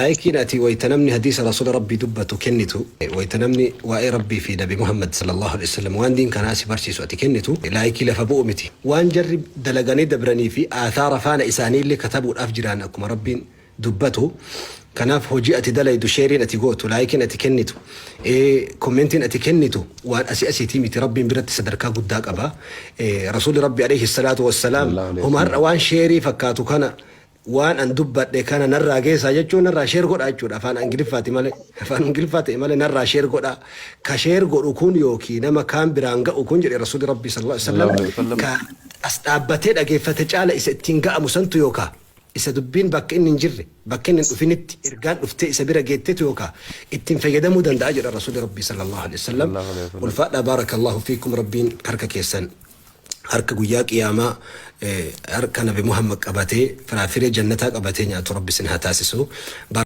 Likeiin ati wayta namni hadiisa Rasuula Rabbii dubbatu kennitu, wayta namni waa'ee Rabbii fi Nabi Muhammad sallallaahu aleyhi wasallam waan diin kanaa si barsiisu ati kennitu, like lafa bu'u miti. Waan jarri dalaganii dabranii fi aathaara faana isaaniillee katabuudhaaf jiraan akkuma Rabbiin dubbatu. Kanaaf hojii ati dalaydu, shareiin ati gootu, likeiin ati kennitu, commentiin ati kennitu waan asii asiitii miti, Rabbiin biratti sadarkaa guddaa qaba. Rasuulli Rabbi aleyhi salaatu wassalaam Sallallahu alaihi homa har'a wasallam. waan share fakkaatu kana, waan an dubbadhe kana narraa geessaa jechuun narraa share godhaa jechuudha. Afaan Ingiliffaati malee, afaan Ingiliffaa ta'e malee narraa share godhaa. Ka share godhu kun yookiin nama kaan biraan ga'u kun, jedhe Rasuulli Rabbi sallallahu alaihi Sallallahu alaihi wasallam, wasallam. ka as dhaabbatee dhageeffate caala isa ittiin ga'amu santu yookaa isa dubbiin bakka inni hin jirre, bakka inni hin dhufinitti ergaan dhuftee isa bira geettetu yookaa ittiin fayyadamuu danda'a, jedha Rasuulli Rabbi sallallahu alaihi wasallam. Sallallahu alaihi wasallam. Ulfaadhaa, baarakallahu fiikum. Rabbiin harka keessan harka guyyaa qiyaamaa harka Nabi Muhammad qabatee firaafiree jannataa qabatee nyaatu Rabbi isin haa taasisu.